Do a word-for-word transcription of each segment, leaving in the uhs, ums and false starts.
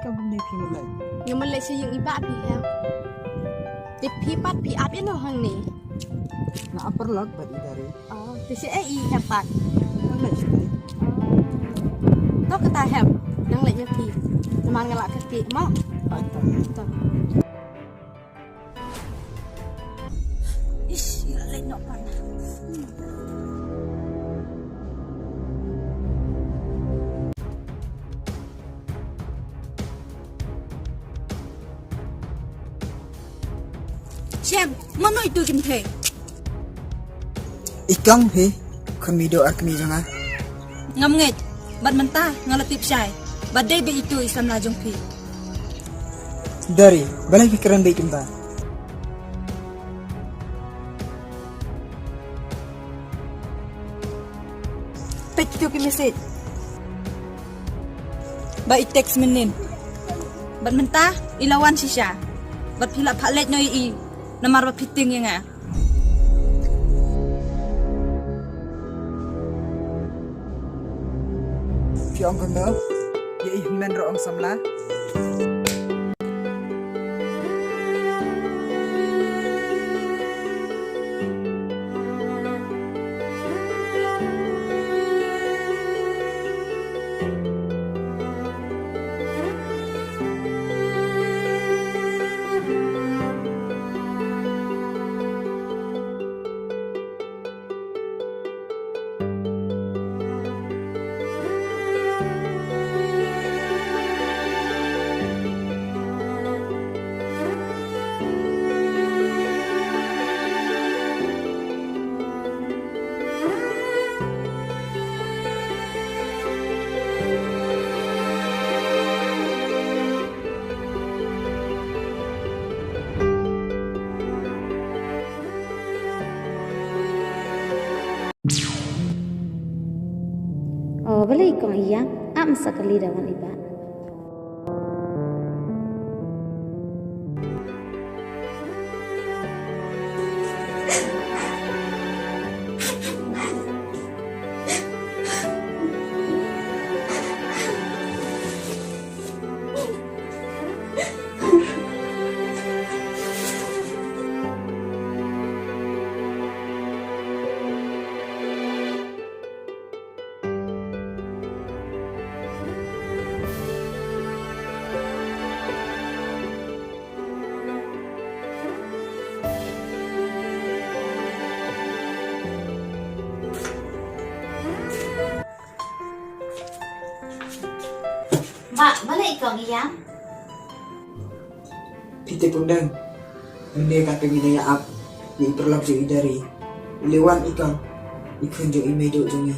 Kam ne phi mlai. Nga mlai sha ïing i bah phi hem. Te phi pat phi ap ïano hangne? Nga ap paralok bad i Dari. Oh, te sha ei i hem pat? Nga mlai sha ei. To kata hem. Nang leit ïa phi. Namar nga lah kyrkieh mo. Ai to. To. Ish, ïa leit noh pat. Shem, mano itu kynthei? I kong hi, khun mih doh ar kmie jong nga. Ngam ngeit, bad mynta nga la tip shai ba dei beit itu i samla jong phi. Dari, balei phi kren beit kumta? Peit kito ki message ba i text mynnin. Bad mynta i la wan shisha. Bad phi la phah leit noh ïa i namar ba phi tieng ïa nga. Phi ong kumno? Ïa i hynmen ruh ong samla. O, balei kong ïa, am sa kali da wan i bah. Bah, balei kong ïa? Phi te pun dang. Ynda ka te ngi ïa ap ïa i paralok jong i Dari. I la wan i kong, i khun jong i mei doh jong i.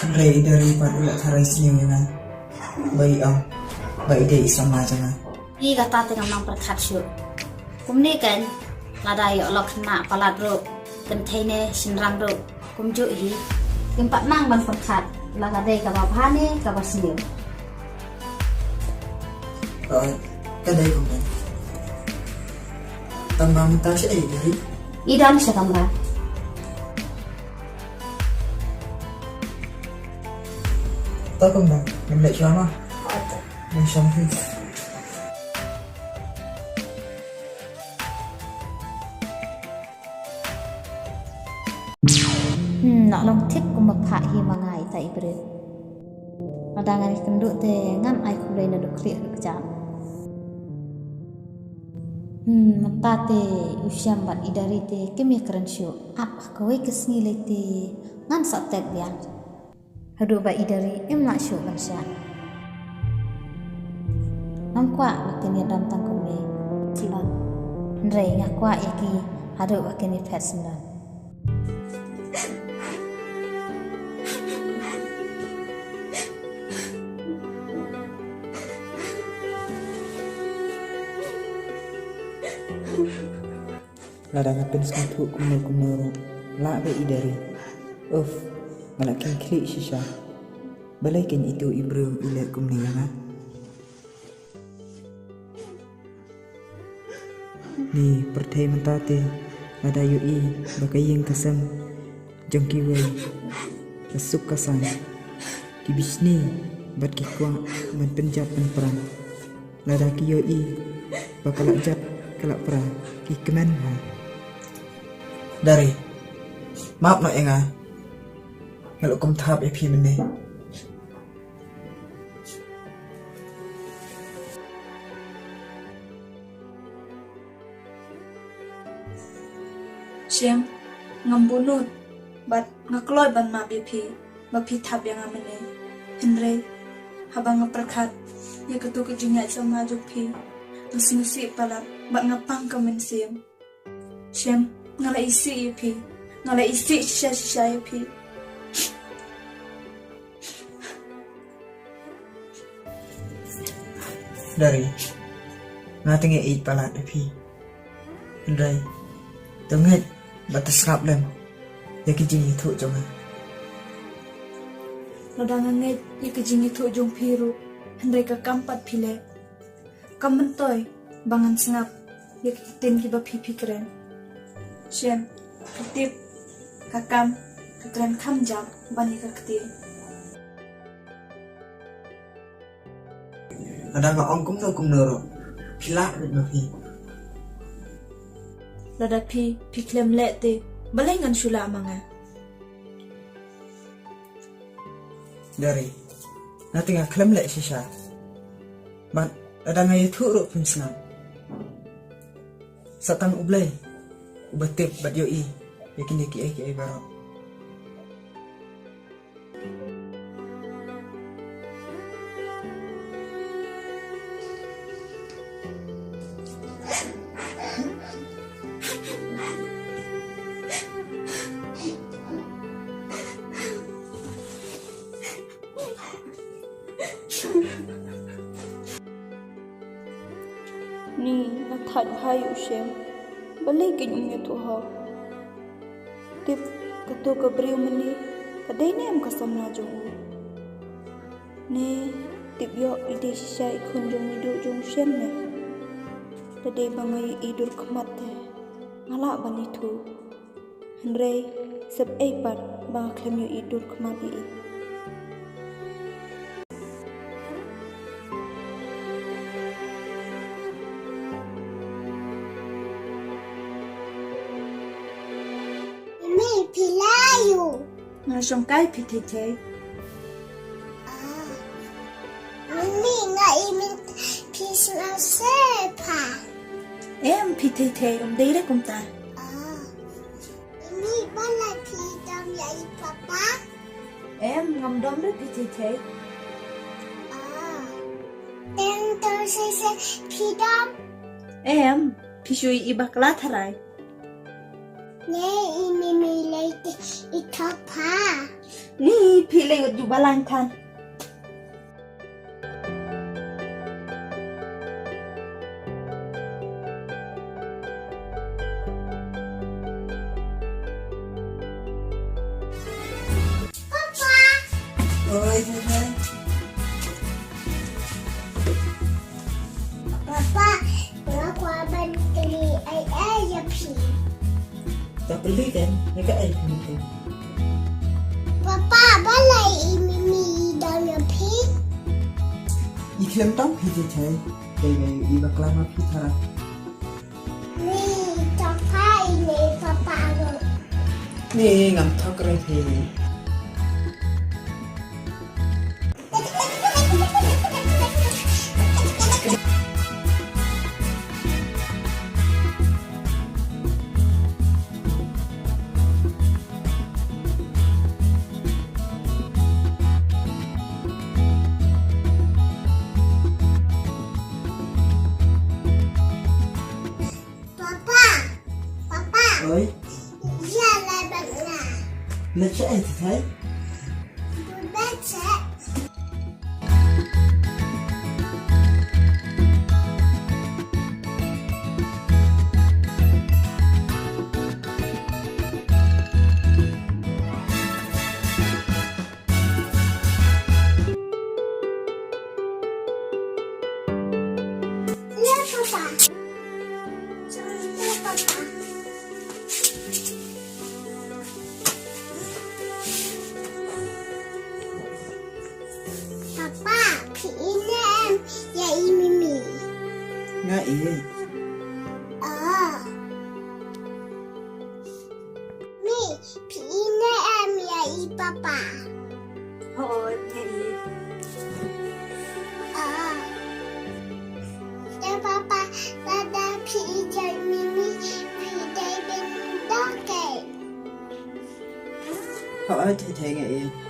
Hynrei i Dari pat u la tharai sniew ïa nga. Ba i ong ba i dei i samla jong nga. Ïa kata te ngam nang pyrkhat shuh. Kumne kan, lada ïoh lok khynnah palat ruh, kynthei ne shynrang ruh, kumjuh hi. Kim pat nang ban pyrkhat la ka dei kaba bha ne kaba sniew. Ka dei kumne. Tang ba mynta shaei Dari? I don sha kamra. To kumne, ngam leit shuwa ma. Ngam shong hi. Hmm, nga long thik kumba phah hi ma nga ita i briew. Lada ngan ïakynduh te ngan ai khublei naduh khlieh haduh kjat. Hmm, mynta te u Shem bad i Dari te kim ïakren shuh. Ap ha kawei ka sngi lei te ngan sa tep biang. Haduh ba i Dari im lah shuh ban shah. Ngam kwah ba kin ïadon tang kumne. Hynrei nga kwah ïa ki haduh ba kin ïaphet syndon. Lada nga pynsngewthuh kumno kumno ruh, lah ba i Dari. Uff, nga la kynkhlieh shisha. Balei kein itu i briew i leh kumne ïa nga? Ni pyrthei mynta te, lada ïohi ba ka ïing ka sem jong kiwei ka suk ka saiñ, ki bishni bad ki kwah ban pynjot pynpra. Lada ki ïohi ba ka la jat ka la pra, ki kmen ha. Dari, map noh ïa nga. Nga la kum thap ïa phi mynne. Shem, ngam bunut bad nga kloi ban map ïa phi ba phi thap ïa nga mynne. Hynrei haba nga pyrkhat ïa katu ka jingïaid samla jong phi, nga sngewsih palat bad nga pang ka mynsiem. Shem, nga la isih ïa phi, nga la isih shisha shisha ïa phi. Dari, nga te nga ïeit palat ïa phi. Hynrei to ngeit bad to sngap lem ïa ki jingïathuh jong nga. Lada nga ngeit ïa ki jingïathuh jong phi ruh, hynrei ka kam pat phi leh. Kam myntoi ba ngan sngap ïa ki ktien kiba phi phi kren. Shem, ka tip, ka kam, ka kren kham jam ban ïa ka ktien. Lada nga ong kumno kumno ruh, phi lah beit ma phi. Lada phi, phi khlem leh te, balei ngan shu lah ma nga? Dari, nga te nga khlem leh shisha. Bad lada nga ïathuh ruh phim sngap. Sa tang U Blei uba tip bad ïohi ïa kine kiei kiei baroh. Ni, nga thait bha ïa u Shem. Balei kein um ïathuh hok? Tip, kato ka briew mynne ka dei ne em ka samla jong u? Ne tip ïoh i dei shisha i khun jong i duh jong u Shem ne? Da dei ba nga ïohi dur khmat te nga lah ban ithuh. Hynrei sep ei pat ba nga khlem ïohi dur khmat ïa i. Mimi, phi la ïoh? Nga shong kai, phi thei thei. Ah. Mimi, nga i min phi sngewsih pha. Em, phi thei thei, um dei re kumta. Ah. Mimi, balei phi dom ïa i papa? Em, ngam dom re, phi thei thei. Ah. Teng to sei sei phi dom. Em, phi shu i bakla tharai. Ne i Mimi lei te i thok pha. Ni phi lei wat ju balang than. Papa. Oi, Mimi. Papa, nga kwah ban kylli ei ei ïa phi. To kylli kan, ïa kaei phi mynta? Papa, balei i Mimi i dom ïa phi? I khlem dom phi thei thei, dei ba i bakla ma phi tharai. Ni, to pha i ne papa ruh. Ni, ngam thok re phi. Papa, papa. Oi. Ïa leit bad nga. Leit shaei, Thei Thei? Bad shaei. Papa, phi ïohi ne em ïa i Mimi? Nga i. Ah. Mi, phi i ne em ïa i papa? Hooid, nga i. Ah. Te papa, lada phi i jait mimi, phi dei ban da keiñ? Hooid, te te nga i.